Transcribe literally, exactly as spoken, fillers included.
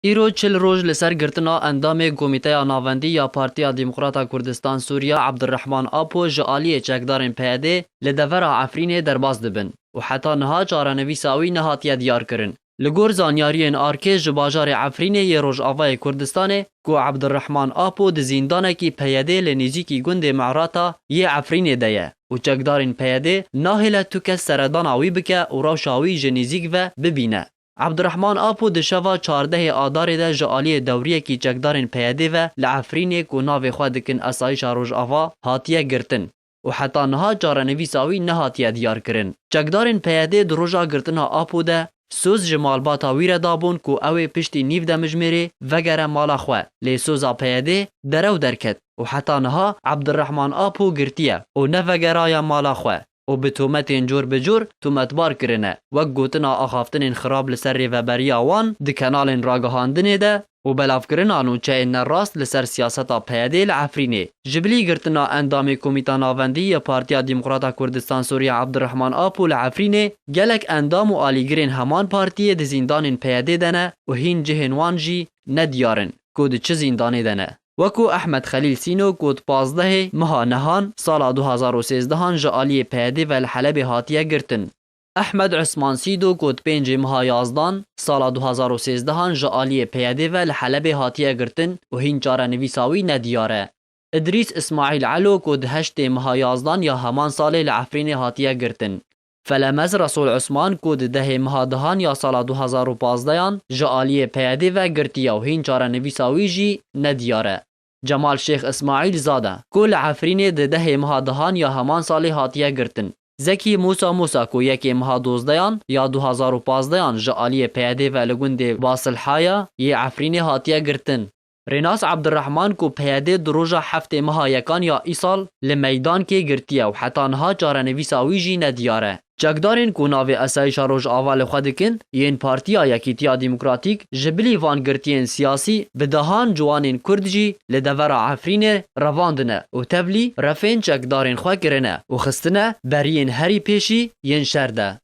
Îro çil roj li ser girtina endamê Komîteya Navendî ya Partiya Demokrata Kurdistan Sûriya Abdurrahman Apo ji aliyê çekdarên P Y D li devera Efrînê derbas dibin û heta niha çarenivîsa wî nehatiye diyarkirin. Li gor zanyariyên arkê ji bajarê Efrînê yê Rojavayê Kurdistanê ku Abdurrahman Apo di zîndanekî P Y D li nêzîkî gundê Me'rata yê Efrînê de ye û çekdarên P Y D nahêle tu kes seredana wî bike û rewşa wî ji nêzîk ve bibîne. Abdurrahman Apo di şeva çardehê Adarê de ji aliyê dewriyekî çekdarên P Y D ve li Efrînê ku navê xwe dikin Asayişa Rojava hatiye girtin û heta niha çarenivîsa wî nehatiye diyarkirin. Çekdarên P Y D di roja girtina Apo de soz ji malbata wî re dabûn ku ew ê piştî nîv demijmêrê vegere mala xwe, lê soza P Y D derew derket û heta niha Abdurrahman Apo girtiye û nevegeraye mala xwe û bi tometên cor bi cor tometbar kirine, wek gotina axaftinên xirab li ser rêveberiya wan di kenalên ragihandinê de û belavkirina nûçeyên nerast li ser siyaseta P Y D li Efrînê. Ji bilî girtina endamê Komîta Navendî ya Partiya Demokrata Kurdistan Sûriye Abdurrahman Apo li Efrînê, gelek endam û alîgirên heman partiyê di zîndanên P Y D de ne û hîn cihên wan jî nediyar in ku di çi zîndanê de ne. Wekû Ehmed Xelîl Sîno ku di pazdehê meha nehan sala du hazar û sêzdehan ji aliyê P Y D ve li Helebê hatiye girtin. Ehmed Usman Sîdo ku di pêncê meha yazdan sala du hazar û sêzdehan ji aliyê P Y D ve li Helebê hatiye girtin û hîn çarenivîsa wî nediyar e. Idrîs Îsmaîl Elo ku di heştê meha yazdan ya heman salê li Efrînê hatiye girtin. Felemez Resûl Usman ku di dehê meha dehan ya sala du hazar û pazdehan ji aliyê P Y D ve girtiye û hîn çarenivîsa wî jî nediyar e. Cemal Şêx Îsmaîl Zade ku li Efrînê di dehê meha dehan ya heman salê hatiye girtin. Zekî Mûsa Mûsa ku yekê meha dozdehan ya du hazar û pazdehan ji aliyê P Y D ve li gundê Basilhaya yê Efrînê hatiye girtin. Rênas Abdurrahman ku P Y D di roja heftê meha yekan ya îsal li Meydankê girtiye û heta niha çarenivîsa wî jî nediyar e. Çekdarên ku navê Asayişa Rojava li xwe dikin, yên Partiya Yekîtiya Demokratîk ji bilî van girtiyên siyasî bi dehan ciwanên Kurd jî li devera Efrînê revandine û tevlî refên çekdarên xwe kirine û xistine beriyên herî pêşî yên şer de.